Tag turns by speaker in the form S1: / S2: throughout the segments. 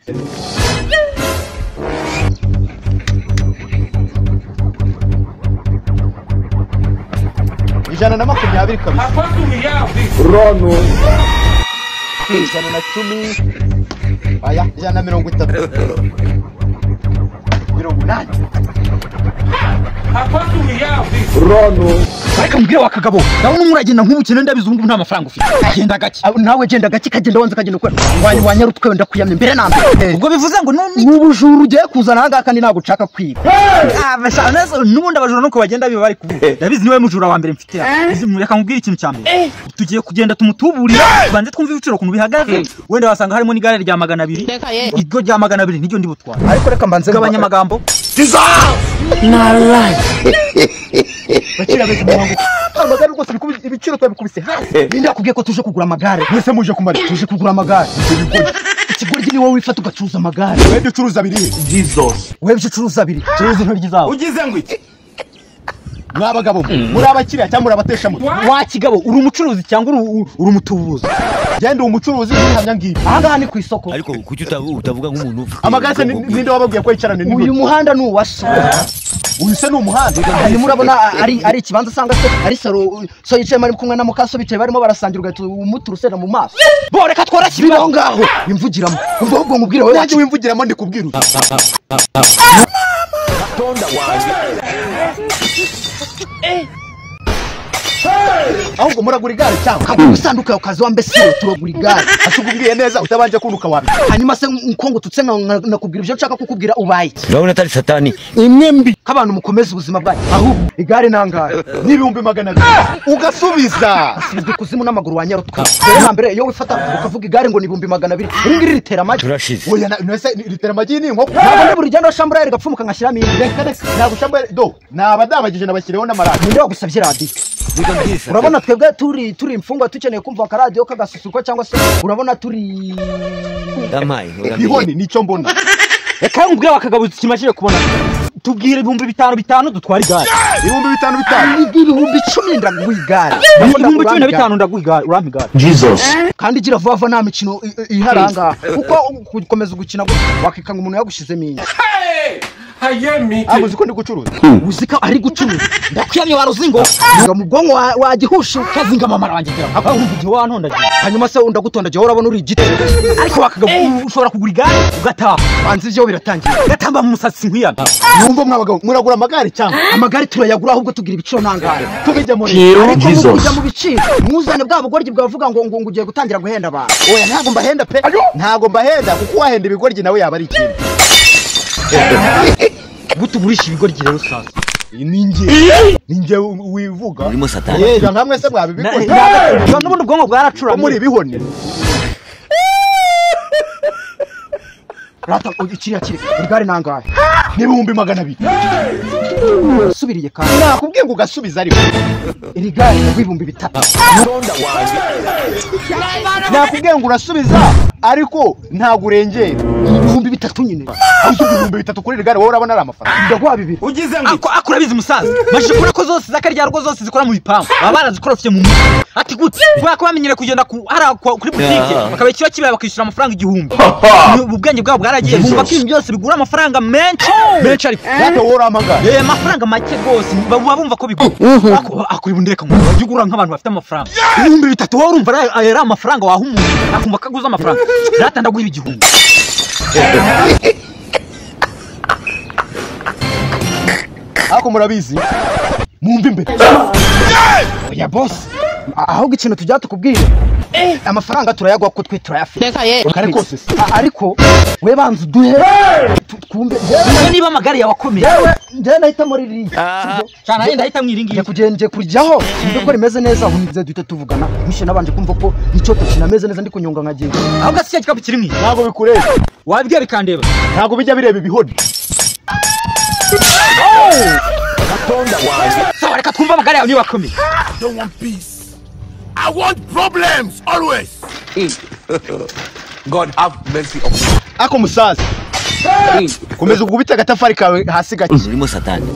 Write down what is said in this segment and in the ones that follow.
S1: 120 kabisa.
S2: Rono.
S1: 110. Aya, 130. 80.
S2: Rono.
S3: Ariko mbwira wa kagabo, ndabona umuragenda nk'ubukene ndabizi ubu nta mafaranga ufite. Genda gake.
S4: Nawe genda gake kagenda wanze kagenda ukora. Wanyarutwe ndakuyamye mbere na mbere.
S3: Ubwo bivuze ngo
S4: n'ubujuru ugiye kuzana aha ngaha kandi ntabwo ushaka kwiba.
S3: N'ubundi abajura nuko bagenda biba bari kuvuga. Ndabizi niwe mujura wa mbere mfite. Reka nkubwire ikintu cya mbere. Tugiye kugenda tumutuburira, banze twumve ibiciro ukuntu bihagaze. Wenda wasanga harimo n'igare rya 200. Iryo rya 200 niryo ndi butwara.
S4: Ariko reka mbanze
S3: gabanya amagambo.
S1: Bakira bese muhango. Amagare rwose ibiciro twabikubise hasi.
S4: Ninde yakubwiye ko tuje kugura amagare?
S1: Mwese muje kumara.
S4: Tuje kugura amagare. Ikigoryi ni wowe wifata ugacuruza amagare.
S1: Wewe ucuruza abiri.
S2: Jesus.
S4: Wewe ucuruza abiri.
S3: Curuza intoryi zawe.
S2: Ugize ngo iki?
S1: Mwabagabo muri abakiriya cyangwa muri abatesha mutwe?
S3: Wa kigabo uri umucuruzi cyangwa uri umutubuzi?
S1: Genda umucuruzi ntihamya ngibi.
S4: Aha ngaha ni ku isoko.
S5: Ariko kuki utavuga nk'umuntu ufite
S1: amagare? Ninde wababwiye ko yicarane n'intoryi?
S4: Uyu muhanda ni uwa so.
S1: Uyu se ni umuhanda?
S4: Hanyuma urabona ari ikibanza usanga se ari saro, so yicaye bari kumwe na mukaso bicaye barimo barasangira ugahita umutura usera mu maso.
S3: Bo reka tworashye
S4: ibibaho ngaho imvugiramo. Umva ahubwo nkubwire wowe.
S1: Nanjye wimvugiramo ndikubwira.
S2: Tonda wanjye.
S1: Ahubwo muragura igare cyangwa
S4: kagura isanduku yawe ukaza wambe turagura igare.
S1: Asukubwiye neza utabanje kuntuka wabi.
S4: Hanyuma se nkongo tutse nakubwira ibyo nshaka kukubwira ubaye iki?
S5: Urabona atari satani
S4: imwe mbi k'abantu mukomeza ubuzima bwanyu. Ahubwo igare nangahe?
S1: Ni 200,000. Ugasubiza.
S4: Asubizwe kuzimu n'amaguru wa nyarutwe. Rero mbere iyo wifata ukavuga igare ngo ni 200,000. Iri ngiri ritera amagi.
S5: Turashize.
S1: Oya nese ritera amagi ni inkoko.
S4: Ntabwo ndi buri gendo shamburayeri gapfumuka nkashyiramo indi.
S1: Reka reka ntabwo shamburayeri do. Nabadabagije nabashyireho n'amaradiyo.
S4: Ninde wagusabye radiyo? Urabona twebwe turi imfungwa tukeneye kumva akaradiyo kagasusuruko cyangwa se urabona turi
S5: ndamaye
S1: ibihoni nicyo mbona.
S3: Reka nkubwire wa kagabo kimajije kubona. Tubwire 5,000 dutwara igare.
S1: 5,000.
S4: 10,000 ndaguha igare.
S3: 15,000 ndaguha igare, urampa igare.
S2: Jesus.
S4: Kandi gira vuba vuba nta mikino iharanga kuko gukomeza gukina wakikanga umuntu yagushizemo inyo.
S1: Abuzi ko ndi gucuruza.
S4: Uzi ko ari gucuruza.
S3: Ndakuyamye waruzingo.
S4: Ngo mu bwonko wagihusha
S3: ukazinga mamara wanjye gira. Akumva wantondagiye.
S4: Hanyuma se ndagutondagiye urabona uri igiti.
S3: Ariko wakagabo ushobora kugura igare ugataha.
S4: Banze ibyo biratangiye.
S3: Gatamba mu musatsi nkwiyana.
S1: Numva mwabagabo muragura amagare cyangwa?
S4: Amagare turayagura ahubwo tugira ibiciro nangare.
S1: Tubijya muri.
S4: Ariko mujya mu biciro. Muzane bwa bugoryi bwavuga ngo ngo ugiye gutangira guhenda abantu.
S1: Oya ntago mbahenda pe. Ntago mbahenda kuko wahenda ibigoryi nawe yaba ari ikintu.
S3: Gutugurisha ibigoryi rero sasa.
S1: Ninjye wivuga.
S5: Urimo satani.
S1: Yega nkamwe se mwabibikora.
S3: N'ubundi ubwonko bwaracuramye.
S1: Muri bihone.
S4: Rata ikiriya kiri. Igare nangahe?
S1: Ni 200,000.
S4: Subiriye kandi.
S1: Nakubwiye ngo ugasubiza ariko.
S4: Iri gare ni 3,000.
S2: Tonda wanjye.
S1: Nakubwiye ngo urasubiza ariko ntago urengera.
S4: 3,000 nyine.
S1: Ahubwo 3,000 kuri iri gare wowe urabona ari amafaranga.
S4: Ndaguha 2.
S2: Ugize ngo
S3: ako akurabizi musaza. Maje kubona ko zose zakarya rwo zose zikora mu bipangu. Baba barazikorofye mu mutwe. Ati gute? Kubera ko bamenyere kugenda ku hara kuri boutique bakaba ikiba kibaye bakishyura amafaranga 1000. Ubwenge bwabo bwaragiye bumva ko ibintu byose bigura amafaranga menshi menshi ariko
S1: Rata wowe uramagara.
S3: Amafaranga make rwose baba bumva ko bigura. Akuri bundeka ngo ujye ugura nk'abantu bafite amafaranga. 3,000 wowe urumva ari amafaranga waha umuntu akumva kaguza amafaranga. Rata ndaguha 1000.
S1: Ako murabizi mumva imbere.
S4: Oya boss, ahubwo ikintu tujya tukubwira amafaranga turayagwa ko twe turayafite.
S1: Kare kose se.
S4: Ariko we banza uduhe twumve
S3: niba amagare yawe akomeye.
S4: Yewe njye nahita muri ririya.
S3: Cyane nanjye ndahita mwiringiye.
S4: Ngiye kujyaho mbe ko rimeze neza ahubwo duhita tuvugana. Mishe nabanje kumva ko icyo kinameze neza ndi kunyonga nkagenda.
S3: Ahubwo si cya gikapu kiri mwiza.
S1: Ntago bikureba.
S3: Wabibwiye bikandeba.
S1: Ntago bijya bireba ibihoni.
S2: Tonda wanjye.
S3: Sawa reka twumve amagare yawe niba akomeye.
S6: I don't want peace. I want problems always.
S2: God have mercy upon me.
S1: Ako musaza. Komeza ugubite agatafari kawe hasi gake.
S5: Urimo satani.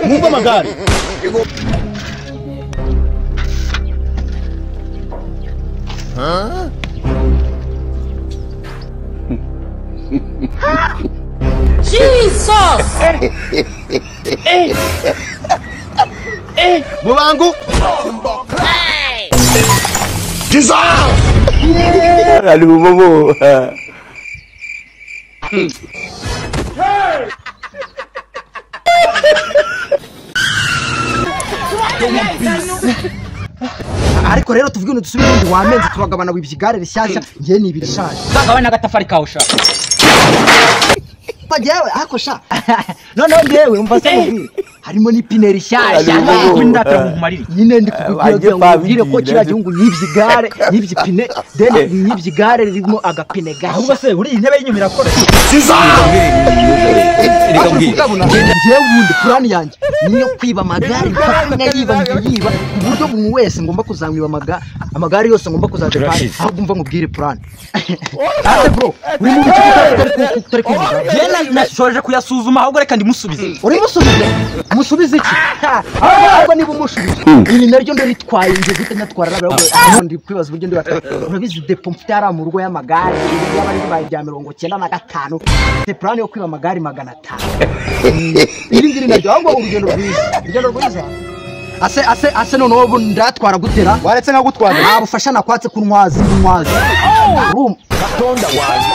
S1: Mwumva amagare.
S7: Jesus!
S1: Mubangu.
S6: Jesus!
S5: Allez, momo.
S4: Ariko rero tuvuge ibintu dusubire ubundi wamenze turagabana wibye igare rishyashya ngewe ni ibiri ishaje.
S3: Uzagabane agatafari kawe sha.
S4: Njyewe ariko sha noneho ngewe umva se mubwire harimo n'ipine rishyashya. Nyine ndi kukubwira ngo ubwire ko kiriya gihugu yibye igare yibye ipine then yibye igare ririmo agapine gashya.
S3: Ahubwo se uri intebe y'inyuma irakora.
S4: Njyewe ubundi purani yanjye niyo kwiba amagare nkayiba nkayiba ku buryo buri wese ngomba kuzamwiba amagare yose ngomba kuzaja pari. Ahubwo umva nkubwire purani. Ase bro uri mu bice utari kwivuga.
S3: Njye nashoje kuyasuzuma ahubwo reka ndimusubize.
S4: Urimusubize? Musubize iki? Ahubwo niba umushubije iri naryo ndaritwaye ngiye guhita nyatwara ahubwo ndi kwibaza uburyo ndi batwara. Urabizi depo mfite hariya mu rugo y'amagare yaba ari baye bya 95 mfite purani yo kwiba amagare 500. Iri ngiri naryo ahubwo urugendo rwiza. Urugendo rwiza. Ase ase ase noneho ubu ndatwara gutera.
S1: Waretse nkagutwaza.
S4: Nta bufasha nakwatse kuntwaza. Room.
S2: Katonda wanjye.